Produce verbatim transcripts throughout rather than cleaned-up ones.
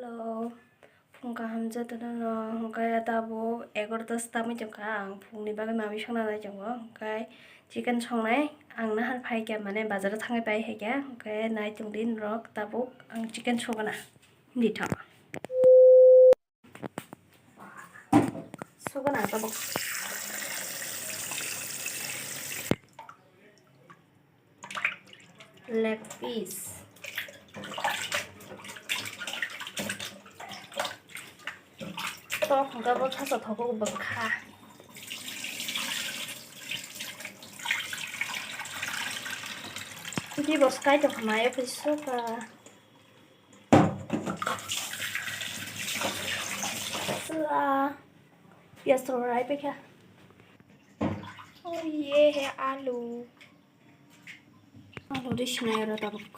Hello, phung kaham jotono no, hwnkhe tabuk egaroh ta tamwi tongkha, ang phungni bagwi mamwi songna nai tongo, hwnkhe chicken songnai ang nahar phaikha, mane bazaro thangwi pai phaikha, hwnkhe nai tongdi norok tabuk ang chicken sogana, dithok sogana tabuk. Leg piece. Tok hwnkhe bo sacha thogo bwkha. Tei bo sky tongkha mayo khe soka. Chwla. Piyaj rok rai paikha. Oh ye he alu. Alu ri sinai oro tabuk.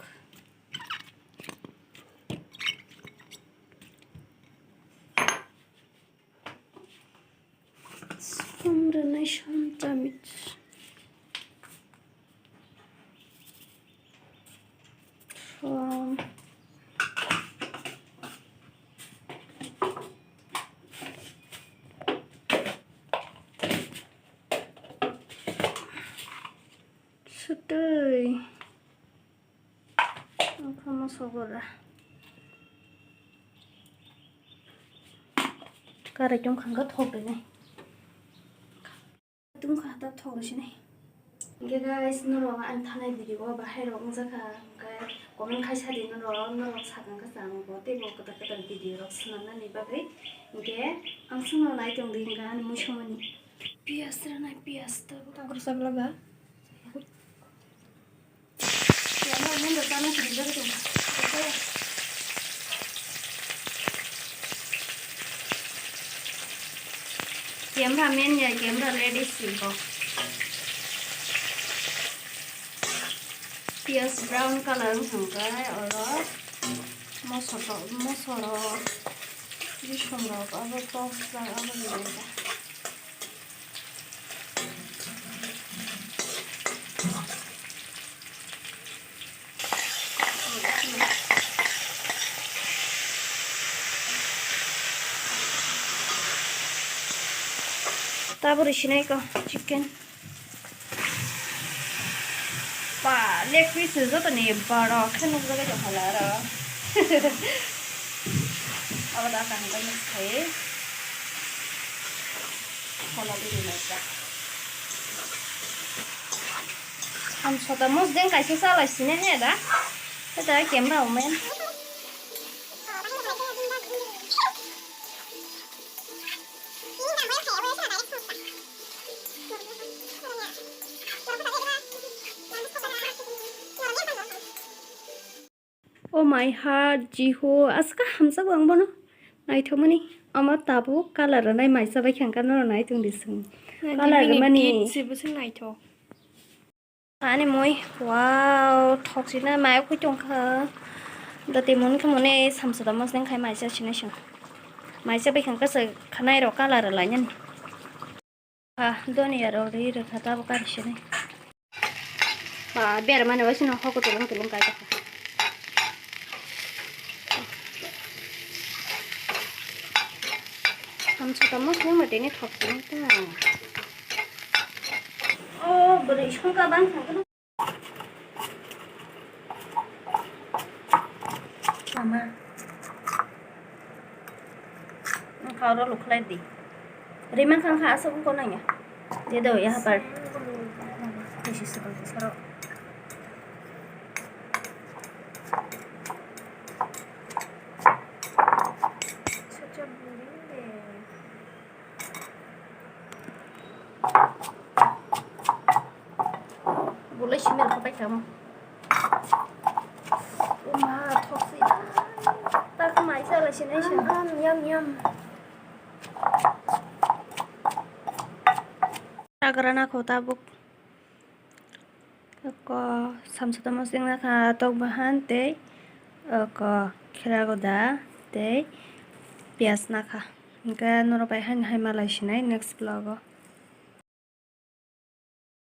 Som rwnai som chamich. Som. Sutui. Okhama sogora. Karai tong khangkha thok rinai. Tungkha ta thok rinai. Hingke guys, norok ang thanai video o bahai rok wngjakha, hingke comment khai sadi norok, norok sakang khe chang bo teibo kwtal kwtal video rok swnamnani bagwi. Hingke ang chwngno nai tongdi hingke ani muisungmani. Piyas rwnai, piyas tabuk. Tangkro sabla ba. Camera man ya, camera ladies ni kok. Piyas brown color wng thang khe oro moso tok, moso rok, bisong rok abo tok jak abo ni. Tabori sinai ko chicken. Ba, leg piece no joto ni baro khe nukjagui tongkha le aro. Abo da kaham khe mix khai. Phola bini nokjak. Ham sota mosdeng kaisa chalai sini he da. He da camera omen. Oh my heart, Jiho, aska hamsa bo ang bono naithokmani. Omo tabuk color rwnai maisa bai khe ang khe norok naitung di swng. Color rwmani. Ani mui, wow, thok sina mayo khui tongkha. Da tei moni khe mone samsa da mosdeng khai maisa sinai song. Maisa bai khe ang khe se khanai rok color rwlainani. Ah, doniya rok ri rwkha tabuk kari sini. Ba, bermani waisino hoko tulung tulung kai tongkha. Samsa tamo sini mati ni thok sini ta. Oh, bwrwi songka bang thang. Mama. Ang kha oro lukhlai di. Rima khang kha aswk wngkha nangya. Je do ya hapar. Bisi swkang saro. Sacha buring de. Bolai simi rok pai kamo. Uma thok si. Ta ko mai sa lai sinai sa. Yum, yum, yum. Tagra na kho tabuk. Ko samsa tamo sing na kha tok bahan tei ko khera goda tei piyas na kha. Hingke norok bai haino hai malai sinai next vlog o.